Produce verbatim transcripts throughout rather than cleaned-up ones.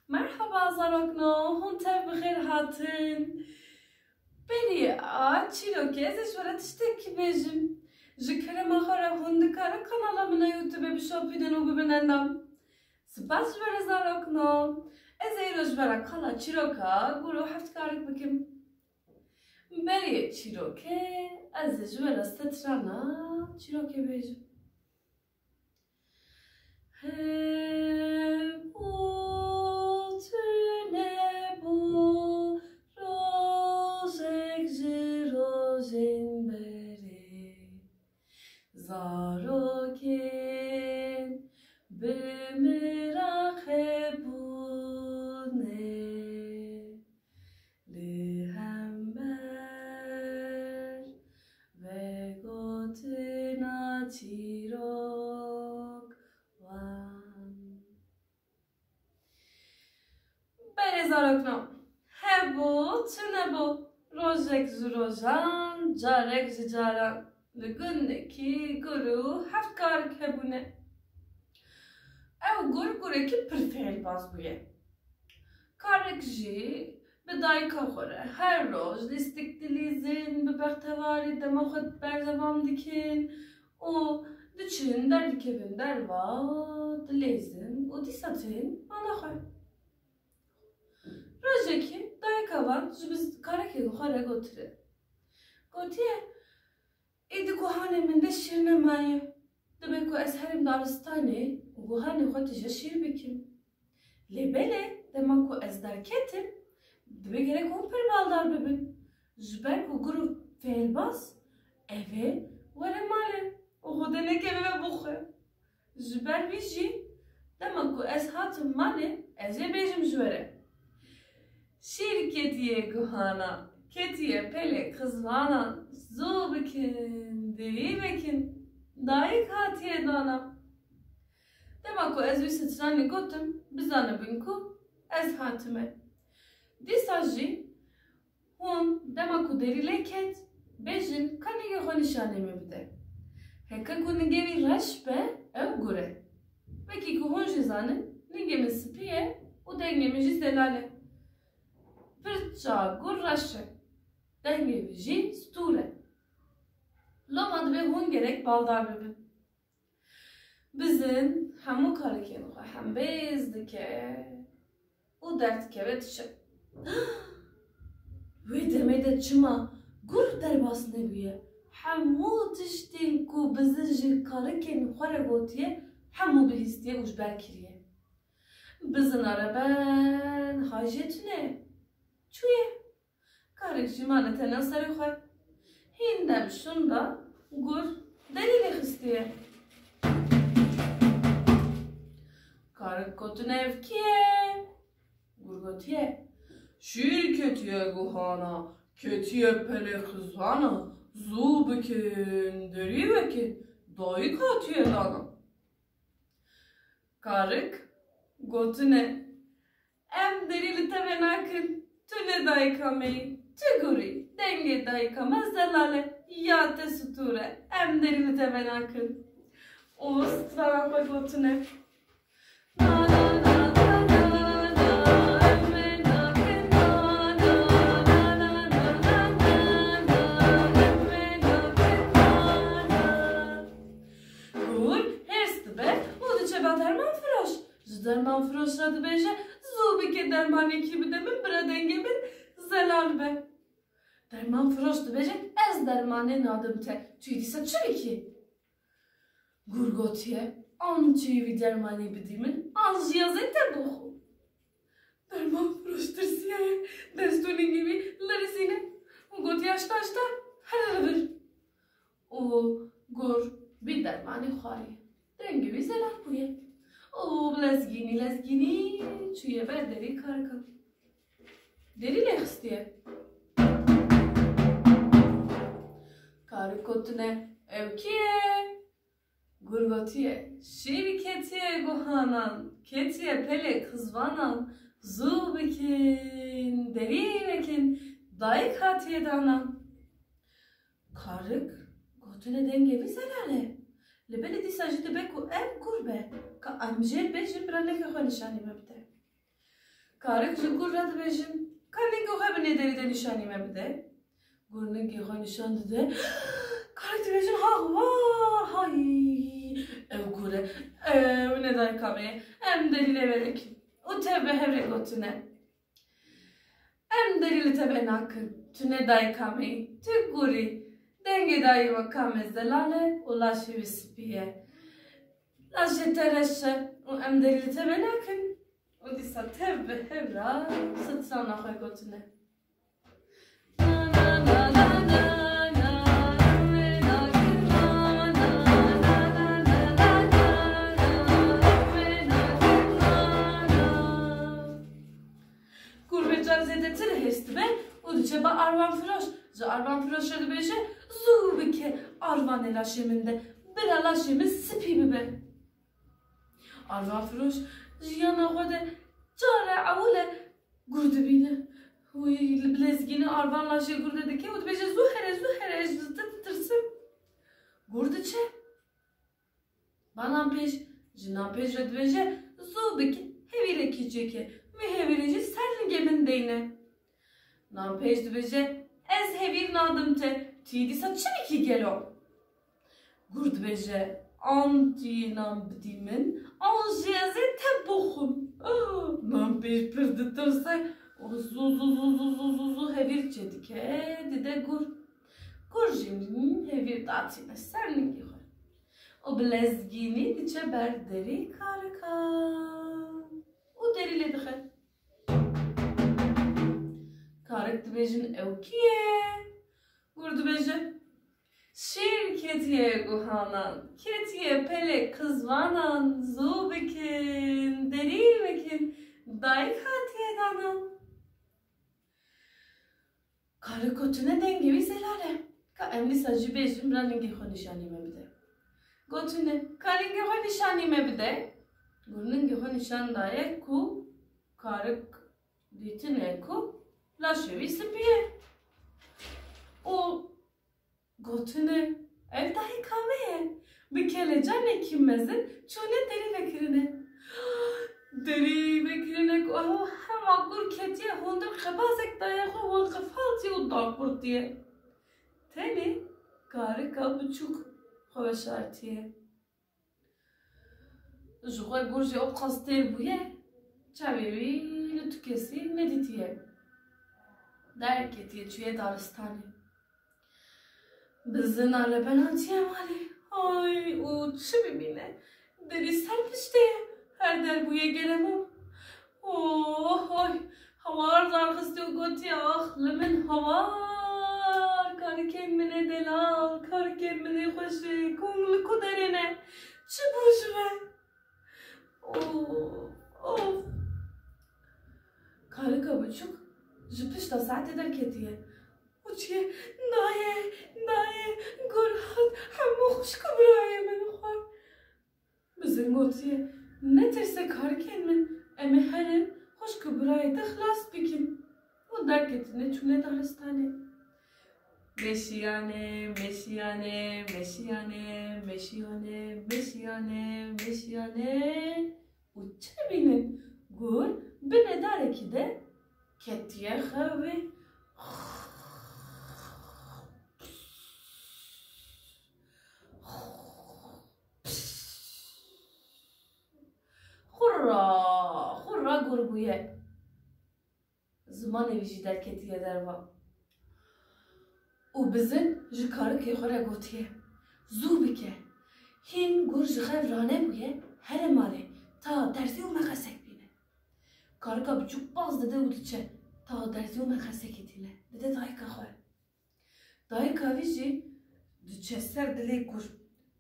Merhaba zarokno, hûn tev bi xêr hatin. Berî a çîrokê ez ê ji we re tiştekî bêjim. Ji kerema xwe re hûn dikarin kanala min a YouTube bişopînin û bibin endam. Spas ji we re zarokno. Ez ê îro ji we re qala çîroka Gur û Heftkarik bikim. Berî çîrokê ez ê ji we re setrana çîrokê bêjim. Hebû tunebû rojek ji rojên berê, zarokên bi miraq hebûne. Li hember vegotina çîrok wan. Berê zarokno, hebû tunebû, rojek ji rojan, carek ji caran, li gundekî Gur û Heftkarik hebûne. Ew gur gurekî pir fêlbaz bûye. Karik jî bi dayika xwe re her roj lîstik dilîzin, bi bextewarî dema xwe berzevam dikin û diçin, derdikevin derva, dilîzin û dîsa tên mala xwe. Rojekî dayika van ji bi karikên xwe re gotire. Gotiye, Êdî guhanê min de şîr nemaye. Dibe ku ez herim daristanê û guhanê xwe tije şîr bikim. Lê belê dema ku ez derketim, dibe gerek hûn pir baldar bibin. Ji ber ku gur û fêlbaz, ev ê were malê û xwe de nekeve ve bixwe. Ji ber vî jî, dema ku ez hatim malê, ez ê bêjim ji we re. Şîr ketiye guhana, ketiye pelê qizvanan, zû bikin, derî vekin, dayik hatiye dana. Dema ku ez wî stranê gotim, bizanibin ku ez hatime. Dîsa jî Hûn dema ku derî lê ket, bêjin ka ningê xwe nîşanê min bide. Heke ku ningê wî reş be, ew gur e. Wekî ku hûn jî zanin, ningê min spî ye û dengê min jî zelal e. Pirça gur reş e. Dengê wî jî stûr e. Loma divê hûn gerek baldar bibin. Bizin hemû karikên xwe hembêz dike û derdikeve diçe. Wê demê de çima gur derbas nebûye, hemû tiştên ku bizin ji karikên xwe re gotiye, hemû bihîstiye û ji ber kiriye. Bizina reben hay jê tune çûye. Karik jî mane tena serê xwe. Hîn dem şûnda gur derî lê xistiye. Karik gotine, ev kî ye? Gur gotiye, şîr ketiye guhana, ketiye pelê xizana, zû bikin, derî vekin, dayik hatiye dana. Karik gotine, Em derî li te ve nakin. Tu ne dayika me yî, tu gurî. Dengê dayika me zelal e, ya te stûr e. Em derî li te ve nakin. Û strana xwe gotine. Na, na, na, na, na, na, em ê nakin, na, na, na, na, na, na, na, na, em ê nakin, na, na. Gur hêrs dibe û diçe ba derman firoş. Ji derman firoş re dibêje, zû bike dermanekî bide min, bira dengê min zelal be. Derman firoş dibêje, ez dermanê nadim te. Tu yê dîsa çi bikî? Gur gotiye, an tu yê vî dermanê bidî min, an jî ez ê te bixwim. Derman firoş tirsiyaye, dest û ningê wî lerizîne û gotiye, aşta, aşta, here li vir. Û gur vî dermanê xwariye. Dengê wî zelal bûye. Û bi lezgînî lezgînî çûye ber derî karikan. Derî lê xistiye. Karik gotine, ew kî ye? Gur gotiye, şîr ketiye guhanan, ketiye pelê qizvanan, zû bikin, derî vekin, dayik hatiye danan. Karik gotine, dengê wî zelal e. Lê belê dîsa jî dibe ku ev gur be, ka em jê bêjin bira neke xwe nîşanî me bide. Karik ji gur re dibêjin, ka ningê xwe bi nê derî de nîşanî me bide. Gur ningê xwe nîşan dide. Karik dibêjin, ha wa, hay. Ew gur e. Ew ne dayika me ye. Em derî lê venekin. Û tev bi hev re gotine. Em derî li te venakin. Tu ne dayika me yî. Tu gur î. Dengê dayika me zelal e û laşê wî spî ye. Laşê te reş e û em derî li te venakin. Û dîsa tev bi hev re strana xwe gotine. Gur vê car zêdetir hêrs dibe û diçe ba arwanfiroş. Ji arwanfiroş re dibêje, zû bike arvanê laşê min de, bira laşê min spî bibe. Arvanfiroş jiyana xwe de care ewil e gur dibîne. Wî li bilezgînê arvan laşê gur de dike û dibêje, zû here, zû here, ez ji te ditirsim. Gur diçe. Ba nanpêj, ji nanpêj re dibêje, zû bike, hevîrekî çêke, vê hevîrê jî ser lingê min deyne. Nanpêj dibêje, ez hevîr nadim te, tu yê dîsa çi bikî gelo? Gur dibêje, an tu yê nan bidî min, an jî ez ê te bixwim. Ah, nanpêj pir ditirse û zû zû zû zû zû zû zû hevîr çêdike, dide gur. Gur jî hevîr datîne ser lingê xwe û bi lezgînî diçe ber derî karika û derî lê dixe. Karik dibêjin, ew kî ye? Gur dibêje, şîr ketiye guhanan, ketiye pelê qizvanan, zû bikin, derî bikin, dayik hatiye danan. Karik gotine, dengê wî zelal e. Ka em dîsa jî bêjin, bira lingê xwe nîşanî me bide. Gotine, ka lingê xwe nîşanî me bide. Gur lingê xwe nîşan daye ku karik dîtine ku laşê wî spî ye. Û gotine, ev dayika me ye. Bi kelecanekî mezin çûne derî vekirine. Derî vekirine ku ew hema gur ketiye hundir qebazek daye xwe wan qefaltiye û daqurtiye. Tenê karika biçûk xwe veşartiye. Ji xwe gur jî ewqas têr bûye, çavê wî li tu kesî nedîtiye. Derketiye çûye daristanê. Bizina li bena çûye malê. Ay, û çi bibîne? Derî ser piştê ye. Her der bûye gelemam. Oh, oy. Hawar darxistî û gotiye, ax, li min hawar, karikên min ê delal, karikên min ê xweşik, hûn li ku derê ne? Çi bû ji we? Of, of. Karika biçûk ji pişta saetê derketiye û çûye, nayê, nayê, gur hat, hemû xwişk û birayê min xwar. Bizin gotiye, netirse karikên min, em ê herin xwişk û birayê te xilas bikin. Û derketine çûne daristanê. Meşiyane, meşiyane, meşiyane, meşiyane, meşiyane, meşiyane. Û çi bibînin? Gur binê darekî de ketiye xewê. Xurra, xurra gur bûye. Zimanê wî jî derketiye derva. Û bizin ji karikê xwe re gotiye, zû bike. Hîn gur ji xev ranebûye, here malê, ta derzî û meqesek bîne. Karika biçûk baz dide û diçe, ta derzî û meqesekê tîne, dide dayika xwe. Dayika vî jî diçe ser dilê gur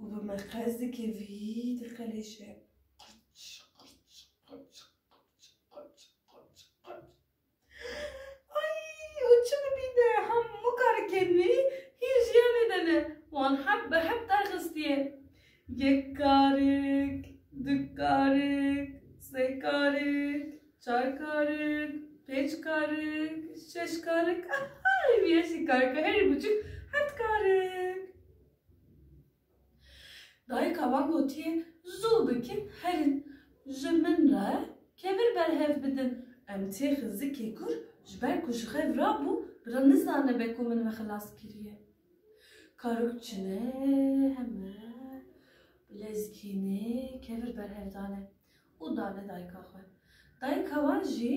û bi meqesikê vî diqelêşe. Qirç, qirç, qirç, qirç, qirç, qirç, qirç. Ay, û çi bibîne, hemû karikên wî hîn jiyanê de ne. Wan heb bi heb derxistiye. Yek karik, du karik, sê karik, çar karik, pênc karik, şeş karik. Ay, viya jî karika herî biçûk, heft karik. Dayika wan gotiye, zû bikin, herin, ji min re kevir berhev bidin, Em têxin zikê kur, ji ber ku ji xev rabû, bira nizanibe ku min we xilas kiriye. Karik çine heme lezgînê kevir berhev dane û dane dayika xwe. Dayika wan jî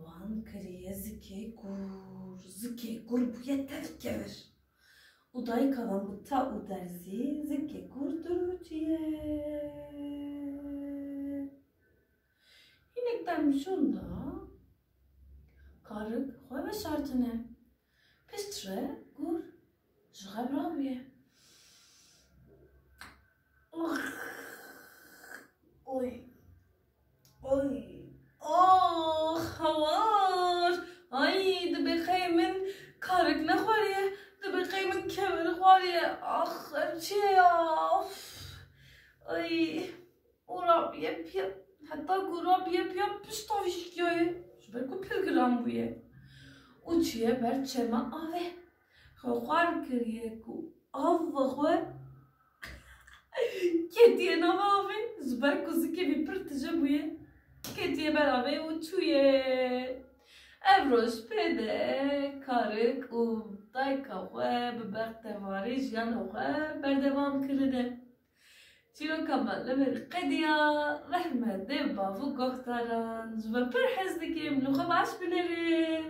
wan kiriye zikê kur, zikê kur bûye tev kevir. Û dayika wan bi ta û derzî zikê kur dirûtiye. Hinek dem şûnda karik xwe veşartine. Piştre kur ji xev rabûye. Oy. Oy. Oh, hawar. Ay, dibê qey min karik nexwariye. Dibê qey min kevir xwariye. Ax, ev çi ye ya? Of. Ay. Û rabiye piya, heta ku rabiye piya pişta vî şikiyaye, ji ber ku pir giran bûye. Û çûye ber çema avê. Xwe xwar kiriye ku av bi xwe ketiye nav avê, ji ber ku zikê vî pir tije bûye. Ketiye ber avê û çûye. Ev roj pê de karik û dayika xwe bi bextevarî jiyana xwe berdewam kirine. Çîroka me li vir qediya, rehmetê bav û guhdaran, ji we pir hez dikim, li xwe baş binêrin.